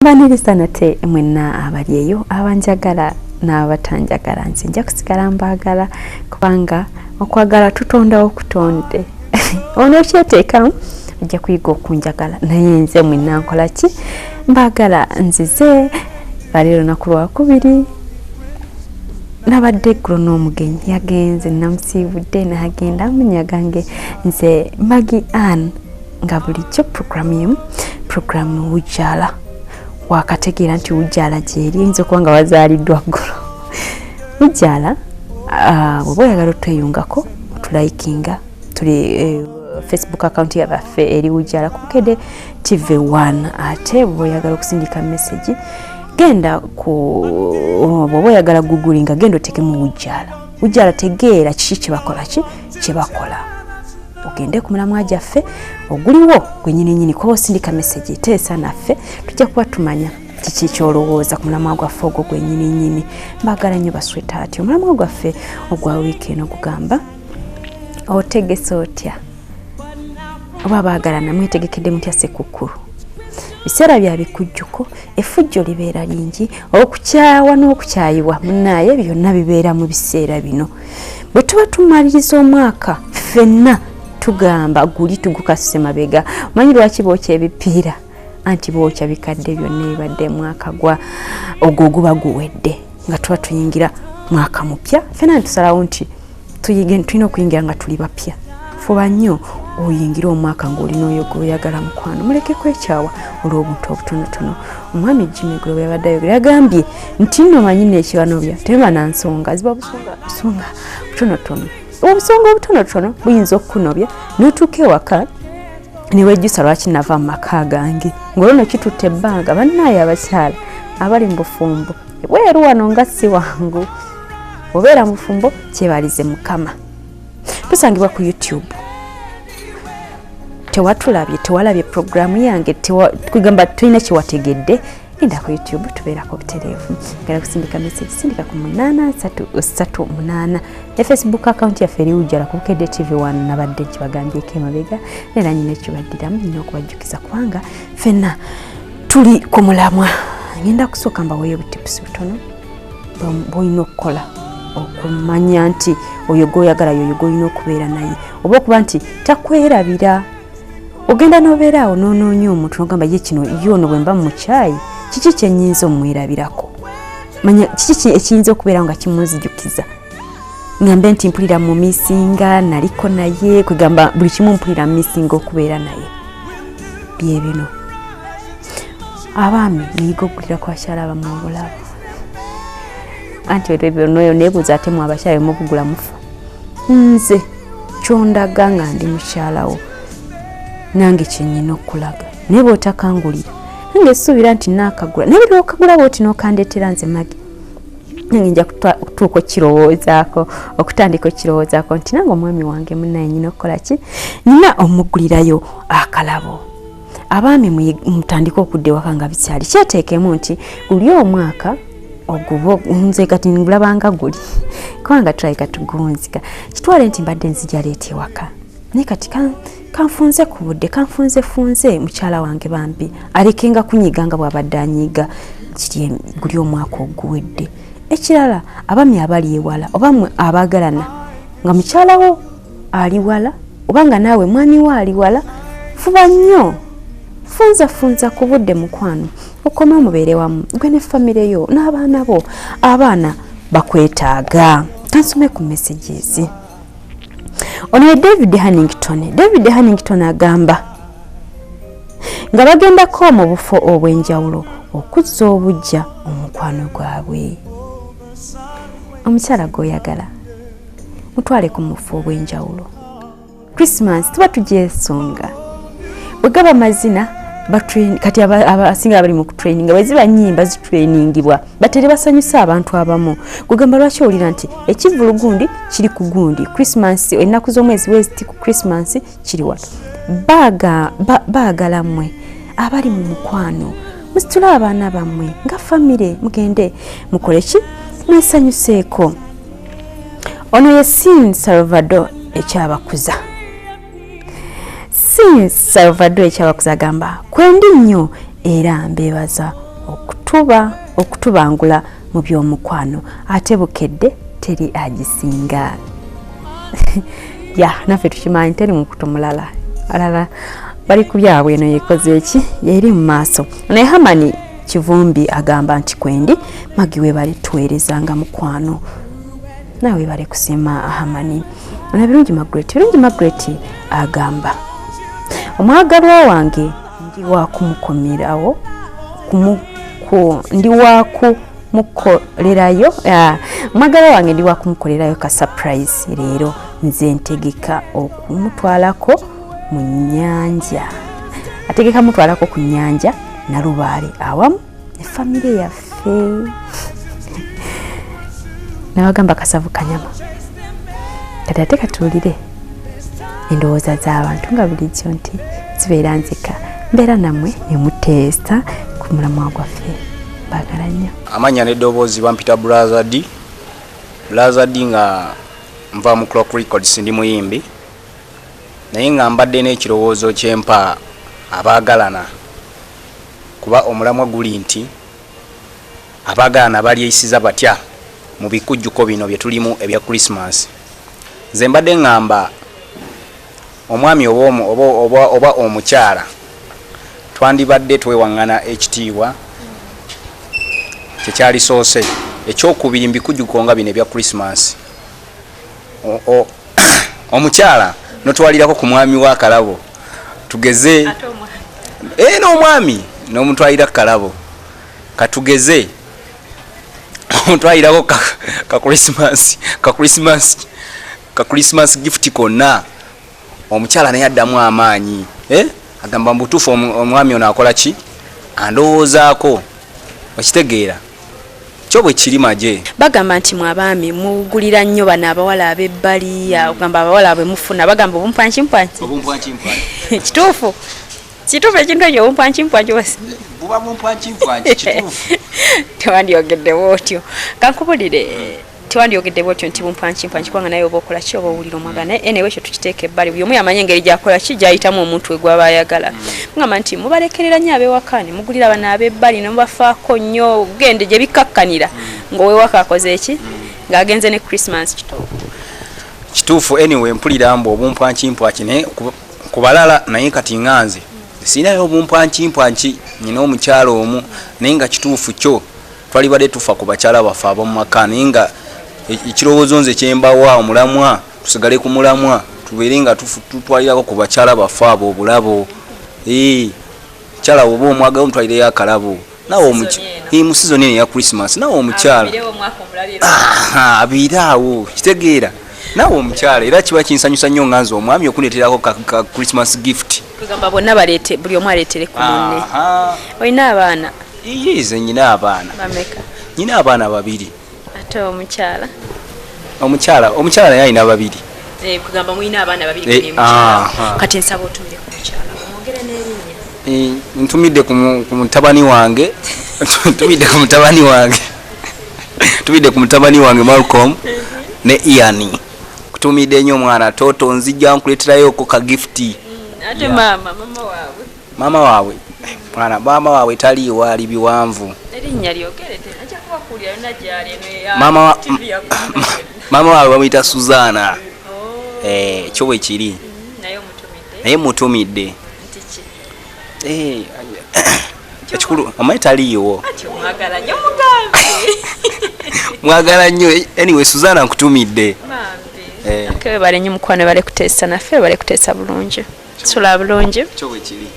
Mbaniriza nate mwenna abali eyo abanjagala n'abatanjagala, nze nja kusigala mbaagala kubanga okwagala tutondawo kutonde. Onookyeteekamu ojja kuyiga okunjagala, naye nze mwenna nkola ki, mbaagala. Nzize leero lunaku lwakubiri, nabadde eggulo n'omugenyi yagenze, namusiibudde n'agenda. Amannya gange nze Magi Ann, nga bulijjo puroguramu yemu, puroguramu Wujjaala. Wakategeera nti Wujjaala gyeri, oyinza okuba nga wazaaliddwa ggulo. Wujjaala, bw'oba oyagala otweyungako, otulayikinga, tuli Facebook account yabaffe eri Wujjaala ku Bukedde TV 1. Ate bw'oba oyagala okusindika message, genda ku, bw'oba oyagala googlinga, genda otekemu Wujjaala. Wujjaala, tegeera kiki kyebakola, ki kyebakola, ogende ku mulamwa gyaffe oguliwo gwenyininyini. Kuba osindika message, teesa naffe, tujja kuba tumanya kiki kyolowooza ku mulamwa gwaffe ogwo gwenyininyini. Mbagala nnyo basweetheart. Omulamwa gwaffe ogwa wiiki eno gugamba, otegese otya oba baagalana, mwetegekedde mutya Sekukkulu? Biseera bya bikujjuko, effujjo libeera lingi, okukyawa n'okukyayibwa munaaye byonna bibeera mu biseera bino. Bwe tuba tumaliriza omwaka, ffenna tugamba guli tugukasuse mabega. Manyi lwaki bookya ebipiira? Anti bookya bikadde byonna ebibadde mwaka gwa ogwo oguba guwedde, nga tuba tuyingira mwaka mupya. Ffenna netusalawo nti tulina okuyingira nga tuli bapya. Fuba nnyo oyingire omwaka ng'olina oyo gweoyagala. Mukwano, muleke kwekyawa olw'obuntu obutonotono. Omwami Jimmy gwe yabadde ayogera yagambye nti nno manyi nekibanobya teba na nsonga, ziba busonga butonotono. Obusonga obutonotono buyinza okukunobya n'otuuka ewaka newejjusa lwaki nava mu maka gange, ng'olwo no kitutte ebbanga. Bannaaye abakyala abali mu bufumbo, ebweru wano nga si wangu. Obeera mu bufumbo, kyebalize Mukama. Tusangibwa ku YouTube. Tewatulabye, tewalabye puroguramu yange, kugamba tulina kyewategedde, genda ku YouTube, tubeerako butereevu. Gala kusindika message, sindika ku 8338. Ne Facebook account yaffe eri Wujjala ku Bukedde TV 1. Nabadde nkibagambyeko emabega, era nyina ekibaddiramu, nyina okubajjukiza kubanga ffenna tuli ku mulamwa. Ngenda kusooka mbaweeyo obutipusi butono bwolina okukola okumanya nti oyo gwoyagala yoyo gwolina okubeera naye, oba okuba nti takwerabira. Ogenda n'obeera awo n'onoonya omuntu nogamba, ye kino ye ono bwe mba mukyayi, kiki kyenyinza omwerabirako? Manya kiki ekiyinza okubeerawo nga kimunzijukiza, ngambe nti mpulira mu missinga naliko naye, kwegamba buli kimu mpulira missinga okubeera naye. Bye bino. Abaami, muyiga okugulira ku bakyala abamu obulabo. Anti ebyo nebuuza, ate mu abakyala bemubugula mufa? Nze kyondaga nga ndi mukyalawo, nange kyenyina okulaga, naye bwotakangulira, nange suubira nti naakagula, naye buli okagula bwoti n'okandeetera nze Magi, nange nja kutuuka okukirowoozaako, okutandika okukirowoozaako nti nange omwami wange munaye nyina okukola ki, nyina omugulirayo akalabo. Abaami, mutandike okudda ewaka nga bikyali. Kyeteekemu nti guli omwaka ogubo, nze kati ngulabanga guli, kubanga tulabika tugunzika. Kitwale nti mbadde nzija leeta ewaka, naye kati kanfunze ku budde, kanfunzefunze mukyala wange bambi alekenga kunyiga nga bw'abadde anyiga kiri guli omwaka oguwedde. Ekirala, abaami abali ewala, oba mwe abaagalana nga mukyalawo ali wala, oba nga naawe mwami wo ali wala, fuba nnyo, funzafunza ku budde, mukwano, okome omubeere wamu gwe ne famire yo n'abaana bo. Abaana bakwetaaga. Kansome ku messages. Ono ye David Hannington. David Hannington agamba nga bagendako mu bufo obw'enjawulo okuzza obujja omukwano gwabwe. Omukyala gw'oyagala mutwale ku mufo obw'enjawulo. Christmas tuba tugyesunga, bwe gaba mazina kati abasinga abali mu kutraininga, bwe ziba nyimba zitrainingibwa, batere basanyusa abantu abamu. Kugamba lwaki owulira nti ekivvulu gundi kiri ku gundi Christmas, ennaku z'omwezi weziti ku Christmas kiri wano. Baagala mmwe abali mu mukwano musitule abaana bammwe nga famire, mugende mukole ki, mwesanyuseeko. Ono ye Sin Salvador ekyabakuza. Sin Salvador ekyabakuza agamba, kwendi nnyo era mbeebaza Okutubangula mu by'omukwano, ate Bukedde teri agisinga. Ya, naffe tukimanyi, teri mukutu mulala, alala bali ku byabwe, eno yekoze eki, yeri mu maaso. Naye Hamani Kivumbi agamba nti kwendi Magi, webale tuweerezanga mukwano, naawe webale kusiima Hamani. Ona Birungi Margaret, Birungi Margaret agamba, omwagalwa wange ndi wakumukomerawo, ndi wakumukolerayo, omwagalwa wange ndi wakumukolerayo ka surprise leero. Nze ntegeka okumutwalako mu nnyanja, ategeka mutwalako ku nnyanja Nalubaale awamu ne famire yaffe. Nabagamba kasavu kanyama. Kati ate katuwulire endowooza z'abantu, nga bulijjo nti zibeera nzika, mbeera nammwe nemuteesa ku mulamwa gwaffe. Baagala nnyo. Amanya n'eddoboozi bampita Brother D, Brother D, nga nva mu Clock Records, ndi muyimbi. Naye nga mbadde n'ekirowoozo kyempa abaagalana, kuba omulamwa guli nti abaagalana balyeyisiza batya mu bikujjuko bino bye tulimu ebya Christmas. Nze mbadde ŋŋamba omwami oba omukyala, twandibadde twewaŋŋana ekitiibwa kyekyalisoose. Ekyokubiri, mu bikujjuko nga bino ebya Christmas, omukyala notwalirako ku mwami wa kalabo, tugeze n'omwami n'omutwalira ku kalabo, katugeze omutwalirako ka Christmas gift konna, omukyala naye addamu amaanyi, eh? Agamba mubutuufu omwami ono akola ki, andowoozaako. Okitegeera kyo bwe kiri maje. Bagamba nti mwe abaami mugulira nnyo bano abawala ab'ebbali, ogamba abawala bwe mufuna, bagamba obumpwankimpwanki. Kituufu, kituufu ekintu ekyo, obumpwankimpwanki? Buba bumpwankimpwanki, kituufu. Tewandyogedde bwotyo, kankubulire, tewandyogedde bwotyo nti bumpwankimpwanki, kubanga naye oba okola ki, oba owulira omwagala. Naye anyway, ekyo tukiteeka ebbali, buli omu yamanye engeri gyakola ki, gyayitamu omuntu we gwaba ayagala. Mugamba nti mubalekerera nnyo ab'ewaka, ne mugulira bano ab'ebbali, ne mubafaako nnyo, gende gye bikkakkanira ng'owewaka akoze eki, ng'agenze ne Christmas. Kituufu? Kituufu. Anyway, mpulira mbu obumpwankimpwanki, naye ku balala. Naye kati nga nze sirinayo obumpwankimpwanki, nyina omukyala omu. Naye nga kituufu kyo, twalibadde tufa ku bakyala baffe ab'omu maka. Naye nga ekirowoozo nze kyembawa omulamwa, tusigale ku mulamwa, tubeere nga tutwalirako ku bakyala baffe abo obulabo. Mukyala oba omwagala, omutwalireyo akalabo nawe mu season eno eya Christmas. Nawe omukyala abeere awo, kitegeera, naawe omukyala era kiba kinsanyusa nnyo nga nze omwami okuneeterako ka Christmas gift. Kugamba bonna baleete, buli omu aleetere ku munne. Olina abaana? Iye, nyina abaana. Bameka? Nyina abaana babiri. Ate omukyala? Omukyala naye alina babiri. Kugamba mulina abaana babiri. Kati nsaba otumire ku mukyala, omwogere n'erinnya. Ntumidde ku mutabani wange, ntumidde ku mutabani wange, ntumidde ku mutabani wange Malcolm ne Ian. Kutumidde nnyo omwana toto, nzijja nkuleeterayoko ka gift. Ate maama waabwe? Maama waabwe, mwana maama waabwe taliiwo, ali biwanvu. Erinnya lyogere, ajja kubakuulira yonna gyali eno. Maama waabwe bamuyita Suzaana. Kyo bwe kiri. Naye mutumidde ekikulu, omanyi taliiwo. Mwagala nnyo. Anyway, Suzaana, nkutumidde. Webale nnyo mukwano, bale kuteesa naffe, bale kuteesa bulungi, sula bulungi. Kyo bwe kiri.